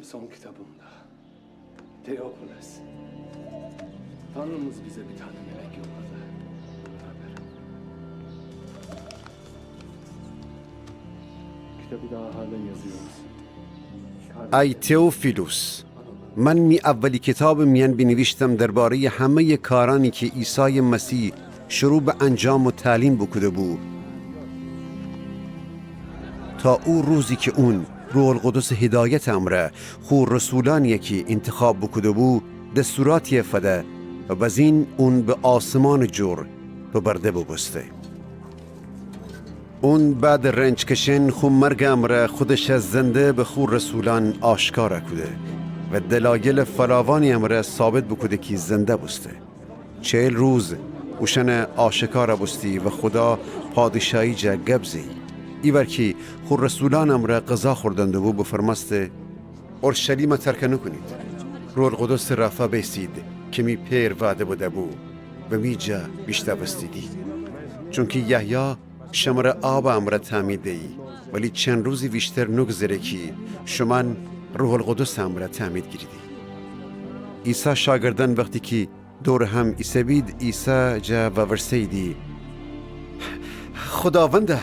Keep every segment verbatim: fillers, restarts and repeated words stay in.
Son kitabımda Teofilus, Tanrımız bize bir tane melek yolladı. Beraber. Kitabı daha halen yazıyoruz. Ey تئوفیلوس، من می اولی کیتابٚ میأن بینیویشتم درباره‌یٚ همه‌یٚ کارأنی کی عیسایٚ مسیح شروع به انجام و تعلیم بوکوده‌بو، تا او روزی کی اون روح‌القدسٚ هدایتٚ امرأ خو رسولأنیی کی اینتخاب بوکوده‌بو دستوراتیی فده و بزین اون به آسمانٚ جور ببرده بوبوسته. اون بعدٚ رنج کشئن خو مرگٚ امرأ خودشَ زنده به خو رسولأن آشکارَ کوده و دلایلٚ فراوانی امرأ ثابت بوکوده کی زنده بوسته. چهل روز اوشأنَ آشکارَ بوستی و خودا پادیشاهی جا گب زه‌یی. ایوار کی خو رسولأنٚ امرأ غذا خوردن دوبو بفرمأسته: اورشلیمَ ترکَ نوکونید. روح‌القدسٚ رافا بیسید کی می پئر وعده بده‌بو و می جا بیشتاوستیدی. چونکی یحیی شمرَ آبٚ امرأ تعمید دیی، ولی چند روزی ویشتر نوگذره کی شومأن روح‌القدسٚ امرأ تعمید گیریدی. عیسی شاگردأن وختی کی دورٚ هم ایسه‌بید، عیسی جا وورسه‌ییدی: خوداوندا،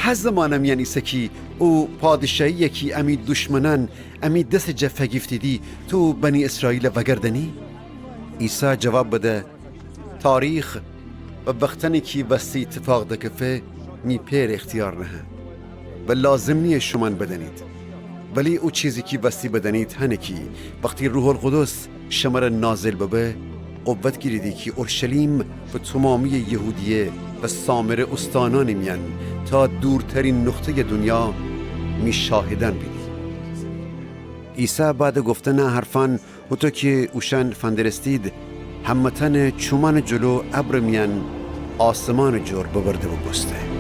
هه زمانٚ میأن ایسه کی او پادیشاهیی کی امی دشمنأن امی دسٚ جا فگیفتیدی تو بنی اسرائیلَ وگردأنی؟ عیسی جواب بده: تاریخ و وختأنی کی وستی ایتفاق دکفه می پئرٚ اختیار نهه و لازم نییه شومأن بدأنید. ولی او چیزی کی وستی بدأنید هنه کی وختی روح‌القدس شمرَ نازل ببه، قوت گیریدی کی اورشلیم و تومامییٚ یهودیه و سامره اوستانأنٚ میأن تا دورترین نقطه‌یٚ دونیا می شاهدأن بیدی. عیسی بعدٚ گفتنٚ ا حرفأن هوطو کی اوشأن فندرستید، همه‌تأنٚ چومأنٚ جلو ابرٚ میأن آسمانٚ جور ببرده بوبوسته.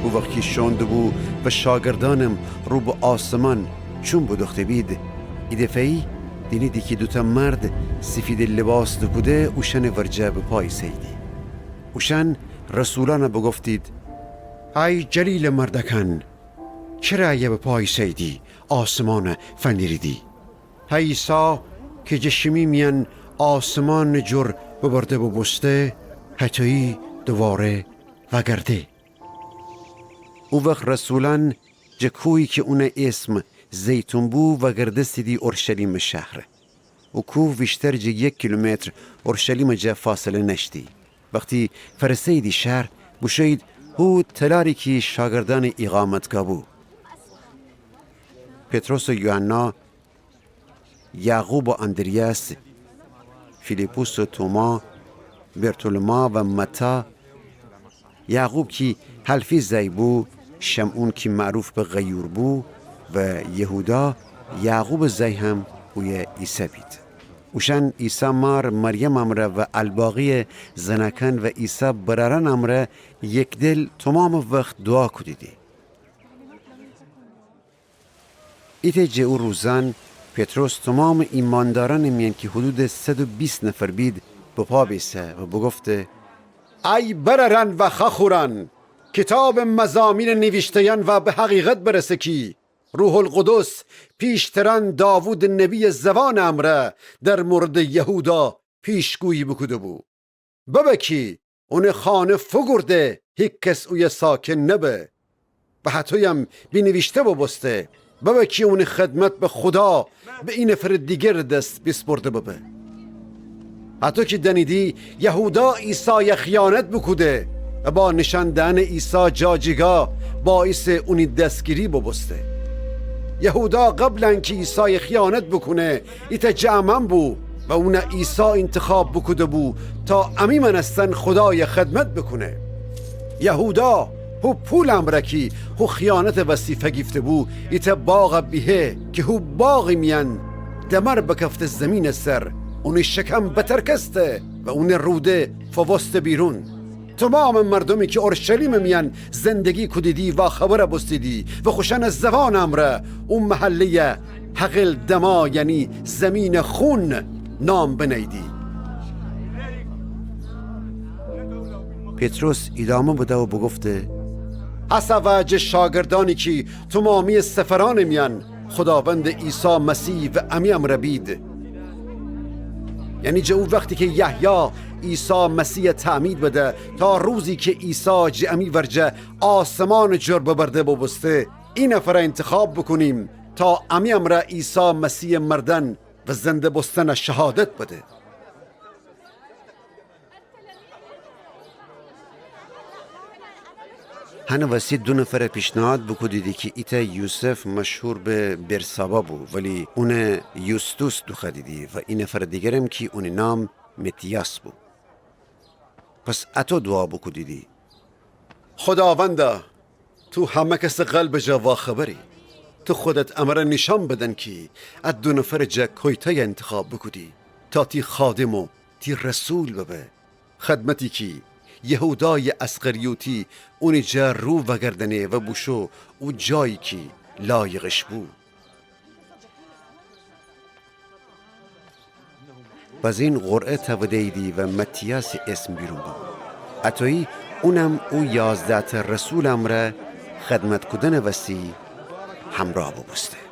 او وخت کی شوئون دوبو و شاگردأنم رو به آسمان چوم بدوخته‌بید، ایدفعه‌یی دینیدی کی دوتأ مرد سیفیدٚ لباس دوپوده اوشأنٚ ورجه به پا ایسه‌ییدی. اوشأن رسولأنَ بوگفتید: ای جلیلٚ مردأکأن، چره ایه به پا ایسه‌ییدی آسمانَ فندیریدی؟ هه عیسی کی جٚه شیمی میأن آسمانٚ جور ببرده بوبوسته، هطویی دوواره وأگرده. او وخت رسولأن جٚه کوهی کی اونٚ اسم زیتون بو وأگردستیدی اورشلیمٚ شهر. او کوه ویشتر جٚه یک کیلومتر اورشلیمٚ جا فاصله نأشتی. وختی فأرسه‌ییدی شهر، بوشویید هو تلاری کی شاگردأنٚ ایقامتگاه بو. پطرس و یوحنا، یعقوب و آندریاس، فیلیپس و توما، برتولما و متی، یعقوب کی حلفی زأی بو، شمعون کی معروف به غیور بو و یهودا، یعقوبٚ زأی هم اویه ایسه‌بید. اوشأن عیسی مار، مریمٚ امرأ و الباقییٚ زنأکأن و عیسی برأرأنٚ امرأ یکدل تومامٚ وخت دوعا کودیدی. ایتأ جٚه او روزأن پطرس تومامٚ ایماندارأنٚ میأن کی حدودٚ صد و بیست نفر بید، به پا بیسه و بوگفته: ای برأرأن و خوأخورأن، کیتابٚ مزامینٚ نیویشته‌یأن و به حقیقت برسه کی روح‌القدس پیشترأن داوودٚ نبییٚ زوانٚ امرأ در موردٚ یهودا پیشگویی بوکوده‌بو. ببه کی اونٚ خانه فوگورده هیکس اویه ساکن نبه. و هطویم بینیویشته بوبوسته، ببه کی اونٚ خدمت به خودا به اینفرٚ دیگرٚ دس بیسپرده ببه. هطو کی دأنیدی یهودا عیسای خیانت بوکوده و با نشأن دأنٚ عیسی جا جیگا باعیسٚ اونی دسگیری بوبوسته. یهودا قبلٚ انکی عیسای خیانت بوکونه، ایتأ جٚه امأن بو و اون عیسی اینتخاب بوکوده‌بو تا امی مأنستن خودای خدمت بوکونه. یهودا هو پولٚ امرأ کی هو خیانتٚ وستی فگیفته‌بو، ایتأ باغ بیهه کی هو باغٚ میأن دمر بکفته زیمینٚ سر، اونٚ شکم بترکسته و اونٚ روده فووسته بیرون. تومامٚ مردومی کی اورشلیمٚ میأن زندگی کودیدی واخبر بوستیدی و خوشأنٚ زوانٚ امرأ او محله‌یَ حقل دما، یعنی زیمینٚ خون، نام بنهییدی. پطرس ایدامه بده و بوگفته: هسأ وأ جٚه شاگردأنی کی تومامی‌یٚ سفرأنٚ میأن خوداوندٚ عیسی مسیح وأ امی امرأ بید. یعنی جٚه او وختی کی یحیی عیسی مسیحَ تعمید بده تا روزی کی عیسی جٚه امی ورجه آسمانٚ جور ببرده بوبوسته، ای نفرَ اینتخاب بوکونیم تا امی امرأ عیسی مسیحٚ مردن و زنده بوستنَ شهادت بده. هنٚ وسی دو نفرَ پیشنهاد بوکودیدی کی ایتأ یوسف مشهور به برسابا بو، ولی اونَ یوستوس دوخوأدیدی و ای نفرٚ دیگرم کی اونی نام متیاس بو. پس اطو دوعا بوکودیدی: خوداوندا، تو همه کسٚ قلبٚ جا واخبری. تو خودت امرَ نیشأن بدن کی ا دو نفرٚ جا کویتأیَ اینتخاب بوکودی تا تی خادم و تی رسول ببه. خدمتی کی یهودایٚ اسخریوطی اونی جا رو وأگردأنه و بوشو او جایی کی لایقش بو. بزین قرعه تأوده‌ییدی و متیاسٚ اسم بیرون ببو. اطویی اونم او یازده‌تأ رسولٚ امرأ خدمت کودنٚ وسی همرأ بوبوسته.